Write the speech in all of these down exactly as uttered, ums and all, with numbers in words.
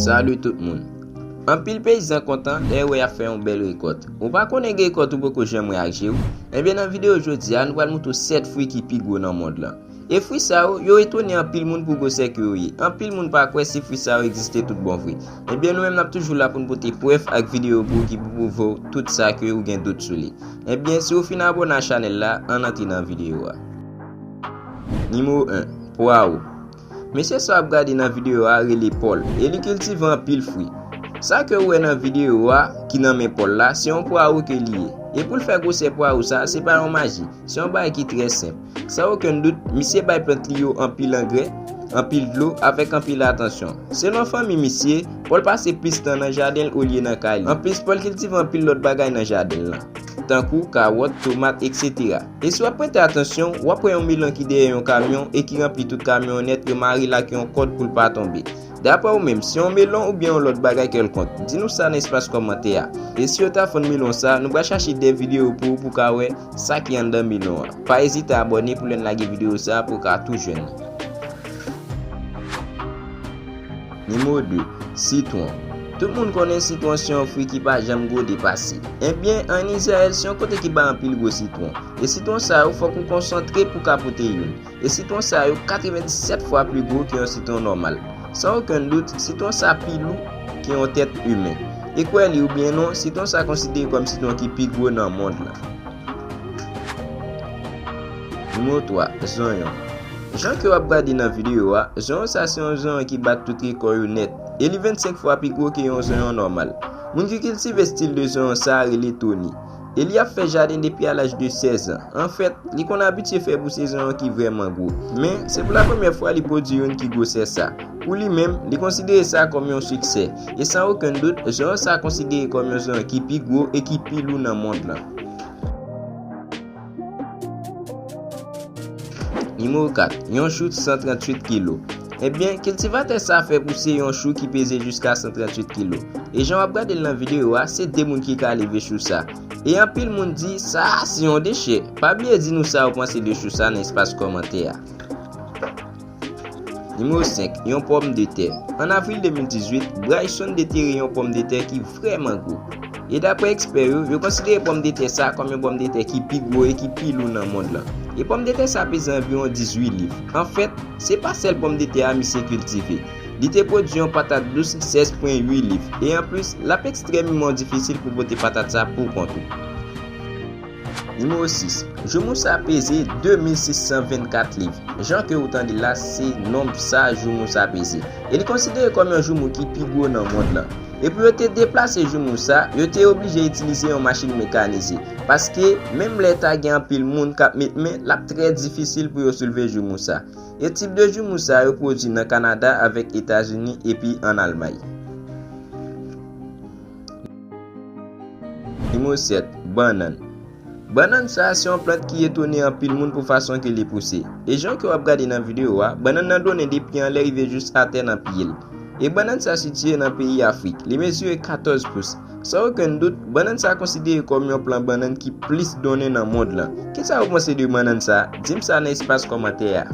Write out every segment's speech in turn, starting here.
Salut tout moun. Anpil peyizan kontan lè yo wè y ap fè yon bèl rekòt. Ou pa konnen gen rekòt ou poko janm wè ak je w? Ebyen, nan videyo jodi a, nou pral montre w sèt fwi ki pi gwo nan mond lan. E fwi sa yo, yo etone anpil moun pou gwosè ke yo ye. Anpil moun pa kwè si fwi sa yo egziste tout bon vre. Ebyen, nou menm n ap toujou la pou n pote prèv ak videyo pou ou ki pou pwouve w tout sa ke ou gen dout sou li. Ebyen, si w fin abòne a chanèl la, ann antre nan videyo a. Nimewo en, pwawo. Mesye sa w ap gade nan videyo a rele Paul, e li kiltive anpil fwi. Sa ke w wè nan videyo a, ki nan men Paul la, se yon pwawo ke li ye. E pou l fè gwosè pwawo sa, se pa yon maji, se yon bagay ki trè senp. San okenn dout, misye bay plant li yo anpil angrè, anpil dlo, avèk anpil atansyon. Selon fanmi misye, Paul pase plis tan nan jaden l olye nan kay li. Anplis, Paul kiltive anpil lòt bagay nan jaden l lan, tankou kawòt, tomat, etsetera. E si w ap prete atansyon, w ap wè yon melon ki dèyè yon kamyon e ki ranpli tout kamyonèt yo mare l ak yon kòd pou l pa tonbe. Daprè w menm, se yon melon oubyen yon lòt bagay kèlkonk? Di nou sa nan espas kòmantè a. E si yo ta fann melon sa, nou pral chache de videyo pou ou pou w ka wè sa ki anndan melon an. Pa ezite abòne pou lè n lage videyo sa pou w ka tou jwenn li. Nimewo de, sitwon. Tout moun konnen sitwon se yon fwi ki pa janm gwo depase. Ebyen, ann Izrayèl, se yon kote ki bay anpil gwo sitwon. E sitwon sa yo, fòk ou konsantre pou w ka pote youn. E sitwon sa yo katrevenndisèt fwa pi gwo ke yon sitwon nòmal. San okenn dout, sitwon sa pi lou ke yon tèt imen. E kwè li oubyen non, sitwon sa konsidere kòm sitwon ki pi gwo nan mond lan. Nimewo twa, zonyon. Jan ke w ap gade nan videyo a, zonyon sa se yon zonyon ki bat tout rekò yo nèt, e li vennsenk fwa pi gwo ke yon zonyon nòmal. Moun ki kiltive estil de zonyon sa a rele Tony, e li ap fè jaden depi a laj de sèz an. Anfèt, li konn abitye fè pouse zonyon ki vrèman gwo, men se pou lapremyè fwa li pwodui youn ki gwosè sa. Pou li menm, li konsidere sa kòm yon siksè, e san okenn dout, zonyon sa konsidere kòm yon zonyon ki pi gwo e ki pi lou nan mond lan. Nimewo kat, yon chou san tranntuit kilo. Ebyen, kiltivatè sa fè pouse yon chou ki peze jiska san tranntuit kilo. E jan w ap gade l nan videyo a, se de moun ki ka leve chou sa. E anpil moun di, sa a se yon dechè. Pa bliye di nou sa w panse de chou sa nan espas kòmantè a. Nimewo senk, yon pòmdetè. An avril de mil dizuit, Bryson detere yon pòmdetè ki vrèman gwo. E daprè ekspè yo, yo konsidere pòmdetè sa kòm yon pòmdetè ki pi gwo e ki pi lou nan mond lan. E pòmdetè sa peze anviwon dizuit liv. Anfèt, se pa sèl pòmdetè a misye kiltive. Li te pwodui yon patat dous sèz pwen uit liv. E anplis, l ap ekstrèmeman difisil pou pote patat sa pou kont ou. Nimewo sis, joumou sa peze de mil sis san vennkat liv. Jan ke ou tande la, se nonb sa joumou sa peze. E li konsidere kòm yon joumou ki pi gwo nan mond lan. E pou yo te deplase joumou sa, yo te oblije itilize yon machin mekanize. Paske, menm lè ta gen anpil moun k ap met men, l ap trè difisil pou yo soulve joumou sa. E tip de joumou sa yo pwodui nan Kanada avèk Etazini epi ann Almay. Nimewo sèt, bannann. Bannann sa a se yon plant ki etone anpil moun pou fason ke li pouse. E jan ke w ap gade nan videyo a, bannann nan donnen depi anlè rive jis atè nan pye l. E bannann sa sitiye nan peyi Afrik. Li mezire katòz pous. San okenn dout, bannann sa konsidere kòm yon plan bannann ki plis donnen nan mond lan. Kisa w panse de bannann sa? Di m sa nan espas kòmantè a.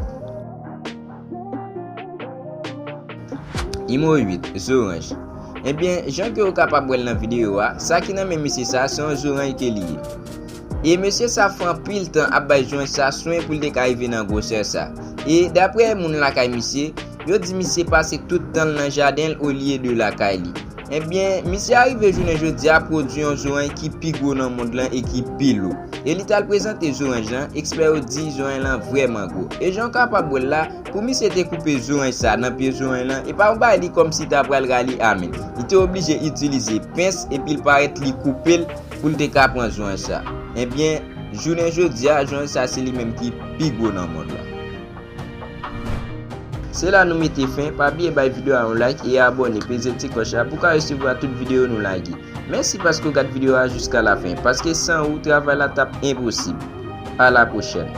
Nimewo uit, zoranj. Ebyen, jan ke w kapab wè l nan videyo a, sa ki nan men mesye sa, se yon zoranj ke li ye. E mesye sa fè anpil tan ap bay zoranj sa swen pou l te ka rive nan gwosè sa. E daprè moun lakay misye, yo di misye pase tout tan l nan jaden l olye de lakay li. Ebyen, misye arive jounen jodi a pwodui yon zoranj ki pi gwo nan mond lan e ki pi lou. E li t al prezante zoranj lan, ekspè yo di zoranj lan vrèman gwo. E jan w kapab wè l la, pou misye te koupe zoranj sa nan pye zoranj lan, e pa yon bagay li kòmsi ta pral rale a men l. Li te oblije itilize pens epi l parèt li koupe l pou l te ka pran zoranj sa. Ebyen, jounen jodi a, zoranj sa se li menm ki pi gwo nan mond lan. Se la nou mete fen, pa bliye bay videyo a yon like e abòne, peze ti klòch la pou w ka resevwa tout videyo nou lage. Mèsi paske w gad videyo a jiska lafen, paske san ou, travay la t ap enposib. A la pwochèn.